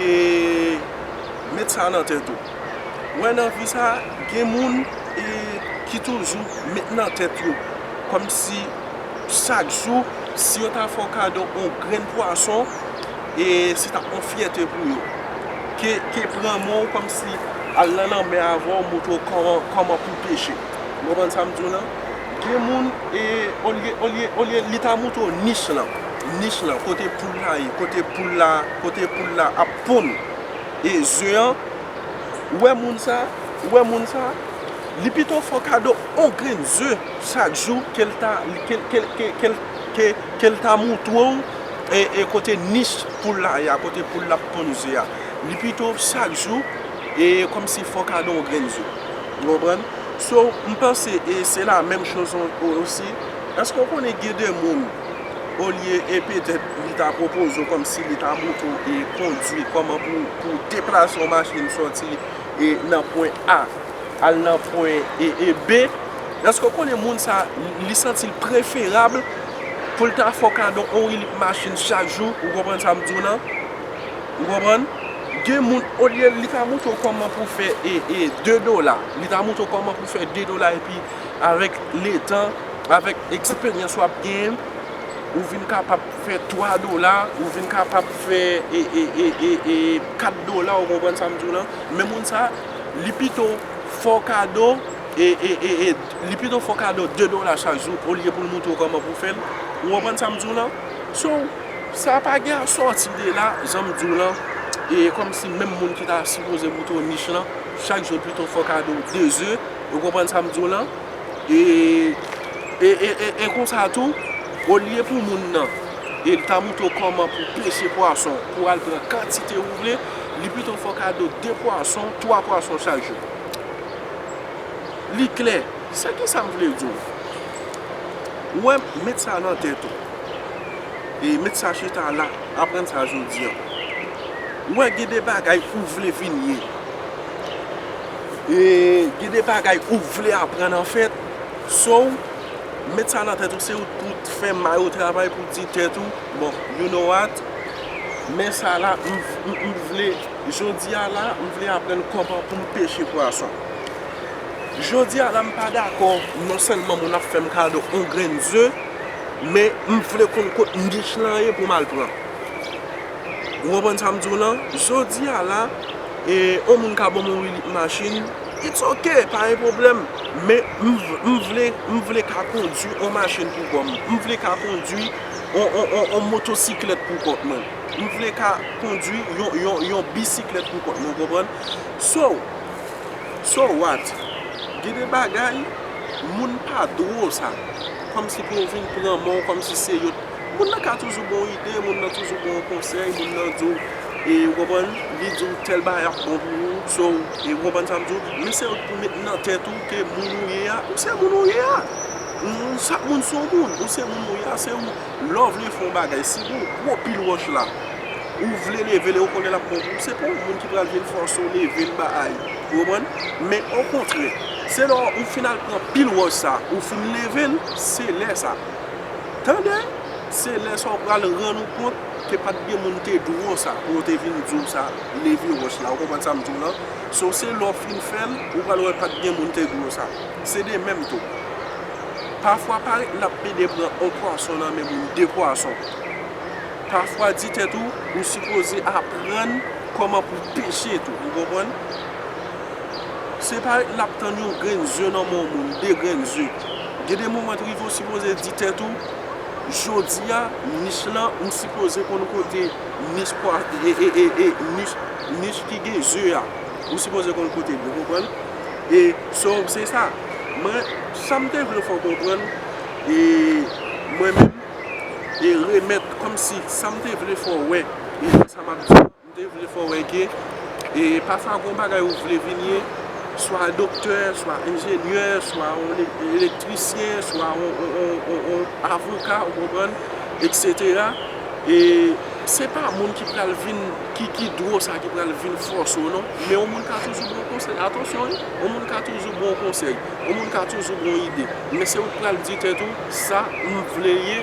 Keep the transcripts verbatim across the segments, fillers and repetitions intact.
E met sa nan tèt ou. Wè nan vi sa, gen moun e, ki toujou met nan tèt yo kòmsi chak jou, si yo ta fè w kado yon grenn pwason, e se t ap yon fyète pou yo. Ke, ke pran men w kòmsi al nan lanmè avè w, montre w kòman, kòman pou peche. Ou konprann sa m di w lan? Gen moun, e olye, olye, olye li ta montre w nich lan, nich lan, kote poul la ye, kote poul la, kote poul la ap ponn e ze an, ou wè moun sa, ou wè moun sa, li pito fè w kado yon grenn ze chak jou ke l ta, ke, ke, ke, ke, ke, ke l ta montre w e, e kote nich poul la ye a, kote poul la ap ponn ze a. Li pito chak jou e kòmsi fè w kado yon grenn ze. Ou konprann? So, m panse e se la menm choz osi. Èske w konnen gen de moun, olye e petèt li ta pwopoze w kòmsi li ta montre w e kondui kòman pou, pou deplase yon machin sòti e nan pwen A al nan pwen e, e B, èske w konnen moun sa, li santi l preferab pou l ta fè w kado yon rilip machin chak jou? Ou konprann sa m di w lan? Ou konprann? Gen moun, olye li ta montre w kòman pou fè e, e de dola, li ta montre w kòman pou fè de dola epi avèk letan, avèk eksperyans w ap genyen, ou vin kapab fè twa dola, ou vin kapab fè e, e, e, e, e kat dola, ou konprann sa m di w lan? Men moun sa, li pito fè w kado, e, e, e, e, li pito fè w kado de dola chak jou, olye pou l montre w kòman pou fè l. Ou konprann sa m di w lan? So, sa pa gen a sòti de la, jan m di w lan, e kòmsi menm moun ki ta sipoze montre w nich lan, chak jou l pito fè w kado de ze, ou konprann sa m di w lan? E, e, e, e, e konsa tou, olye pou moun nan, e l ta montre w kòman pou peche pwason, pou al pran kantite ou vle, li pito fè w kado de pwason, twa pwason chak jou. Li klè, se ki sa m vle di w? Ou wè, met sa nan tèt ou. E met sa chita la, aprann sa jodi an. Ou wè, gen de bagay ou vle vin ye. E gen de bagay ou vle aprann anfèt. So, met sa nan tèt ou, se ou pou fè may ou travay pou di tèt ou, bon, you know what? Men sa la, m, m, m vle, jodi a la, m vle aprann kòman pou m peche pwason. Jodi a la, m pa dakò, non sèlman moun ap fè m kado yon grenn ze, men m vle konn kot nich lan ye pou m al pran. Ou konprann sa m di w lan? Jodi a la, e, yon moun ka ban m yon rilip machin, it's ok, pa gen pwoblèm. Men m, v- m vle, m vle ka kondui yon machin pou kò m. M vle ka kondui yon, yon, yon, yon motosiklèt pou kont mwen. M vle ka kondui yon, yon, yon bisiklèt pou kont mwen, ou konprann? So, so what? Gen de bagay, moun pa dwe w sa. Kòmsi pou yo vin pran men w, kòmsi se yo. Moun nan ka toujou ba w ide, moun nan toujou ba w konsèy, moun nan di w, e, ou konprann, li di w tèl bagay ap bon pou ou, so, e, ou konprann sa m di w, men se ou pou met nan tèt ou ke moun ou ye a, ou se moun ou ye a. Moun, chak moun se yon moun, ou se moun ou ye a, se ou, lè w vle fè yon bagay, si gen yon gwo pil wòch la, ou vle leve l e ou konnen l ap bon pou ou, se pa yon moun ki pral vin fòse w leve l bay, ou konprann? Men okontrè, se lè ou fin al pran pil wòch sa, ou fin leve l, se lè sa. Tande, se lè sa w pral rann ou kont ke pa t gen moun te dwe w sa, pou yo te vin di w sa, leve wòch la, ou konprann sa m di w lan? So, se lè w fin fè l, ou pral wè pa t gen moun te dwe w sa. Se de menm tou. Pafwa parèt l ap pede pran yon pwason nan men moun, de pwason. Pafwa di tèt ou, ou sipoze aprann kòman pou peche tou, ou konprann? Se parèt l ap tann yon grenn ze nan men yon moun, de grenn ze. Gen de moman t rive w sipoze di tèt ou, jodi a, nich lan, m sipoze konn kote nich pwa, e, e, e, e, nich, nich ki gen ze a. Ou sipoze konn kote l, ou konprann? E, so, se sa. Mwen, sa m te vle fè w konprann, e, mwen menm, e remèt kòmsi sa m te vle fè w wè, e sa m ap di, m te vle fè w wè ke, e pafwa gon bagay ou vle vin ye, swa doktè, swa enjenyè, swa yon ele- elektrisyen, swa yon, yon, yon, yon, yon avoka, ou konprann, etsetera. E se pa moun ki pral vin, ki, ki dwe w sa ki pral vin fòse w non. Men yon moun ka toujou ba w konsèy. Atansyon wi, yon moun ka toujou ba w konsèy. Yon moun ka toujou ba w ide. Men se ou k pral di tèt ou, sa m vle ye,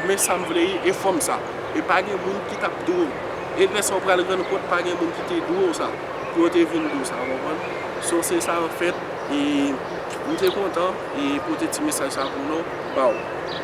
men sa m vle ye, e fò m sa. E pa gen moun ki t ap dwe w. E lè sa w pral rann kont pa gen moun ki te di w sa, pou yo te vin di w sa, w konprann? So, se sa anfèt, e m te kontan e pote ti mesaj sa pou nou, ba w.